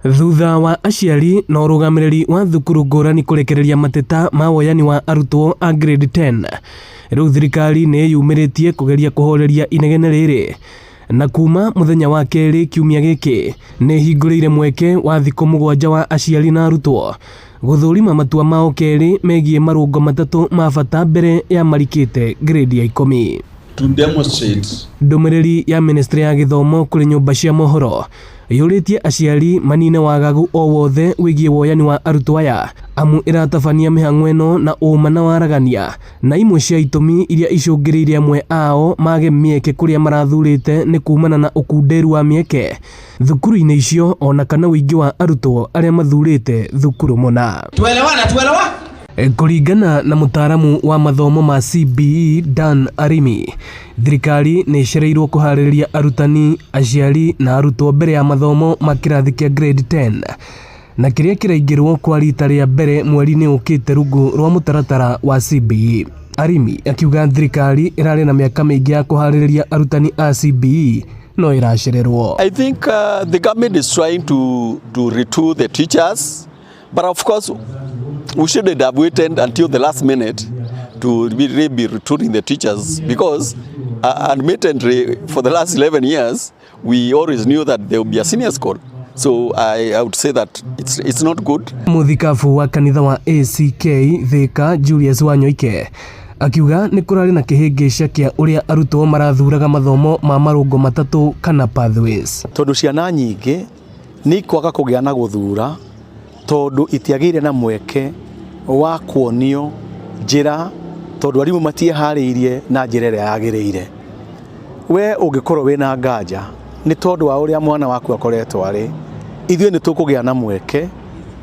Thutha wa aciari na ũrũgamĩrĩri wa thukuru ngũrani kũrekereria mateta ma woyani wa arutwo a grade 10, rĩu thirikari nĩ ĩyumĩrĩtie kũgeria kũhoreria inegene rĩrĩ, na kuma mũthenya wa kerĩ kiumia gĩkĩ nĩ ĩhingũrĩire mweke wa thikũ 7 wa aciari na arutwo gũthũrima matua mao kerĩ megiĩ marũngo matatũ ma bata mbere ya marikĩte grade ya 10. To demonstrate. Ndũmĩrĩri ya ministry ya gĩthomo kũrĩ nyũmba cia mohoro yũrĩtie aciari manine wagagu o wothe wĩgiĩ woyani wa arutwo aya, amu ĩratabania mĩhang'o ĩno na ũma na waragania, na imwe cia itũmi iria icũngĩrĩirie amwe ao mage mĩeke kũrĩa marathurĩte nĩ kumana na ũkunderu wa mĩeke thukuru-inĩ icio ona kana ũingĩ wa arutwo arĩa mathurĩte thukuru mũna. Tuelewana, tuelewa? Kũringana na mũtaaramu wa mathomo ma CBE Dan Arimi, thirikari nĩ ĩcereirwo kũharĩrĩria arutani, aciari na arutwo mbere ya mathomo ma kĩrathi kĩa grade 10 na kĩrĩa kĩraingĩrwo kwa rita rĩa mbere mweri-inĩ ũkĩte rungu rwa mũtaratara wa CBE. Arimi akiuga thirikari ĩrarĩ na mĩaka mĩingĩ ya kũharĩrĩria arutani a CBE no ĩracererwo. I think the government is trying to retool the teachers, but of course we shouldn't have waited until the last minute to really be retooling the teachers, because admittedly for the last 11 years we always knew that there will be a senior school. So I would say that it's not good. Mũthikabu wa kanitha wa ACK Thika Julius Wanyoike akiuga nĩ kũrarĩ na kĩhĩngĩca kĩa ũrĩa arutwo marathuraga mathomo ma marũngo matatũ kana pathways. Tondũ ciana nyingĩ nĩ ikwaga kũgĩa na gũthura tondũ itiagĩire na mweke wa kuonio njĩra, tondũ arimũ matieharĩirie na njĩra ĩrĩa yagĩrĩire. We ũngĩkorwo wĩna nganja nĩ tondũ wa ũrĩa mwana waku akoretwo arĩ, ithuĩ nĩ tũkũgĩa na mweke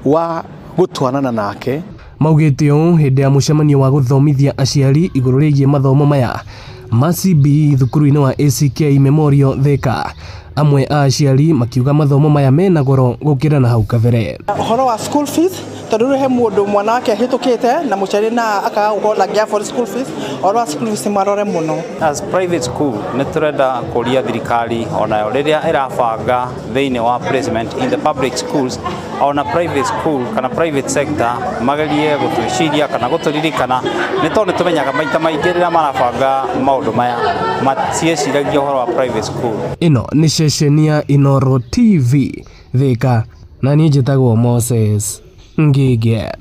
wa gũtwanana nake. Maugĩte ũũ hĩndĩ ya mũcemanio wa gũthomithia aciari igũrũ rĩgiĩ mathomo maya ma CBE thukuru-inĩ wa ACK Memorial Thika. Amwe a aciari makiuga mathomo maya mena goro gũkĩra na hau kabere. Ũhoro wa school fees, tondũ rĩu he mũndũ mwana wake ahĩtũkĩte na mũciari na akaga gũkorwo ndangĩ afford school fees. Ũhoro wa school fees marore mũno. As private school nĩ tũrenda kũria thirikari onayo rĩrĩa ĩrabanga thĩinĩ wa placement in the public schools, ona private school kana private sector, magerie gũtwĩciria kana gũtũririkana, nĩ tondũ nĩ tũmenyaga maita maingĩ rĩrĩa marabanga maũndũ maya matieciragia ũhoro wa private school. Ĩno nĩ ceceni ya Inooro TV Thika, na niĩ njĩtagwo Moses Ngige.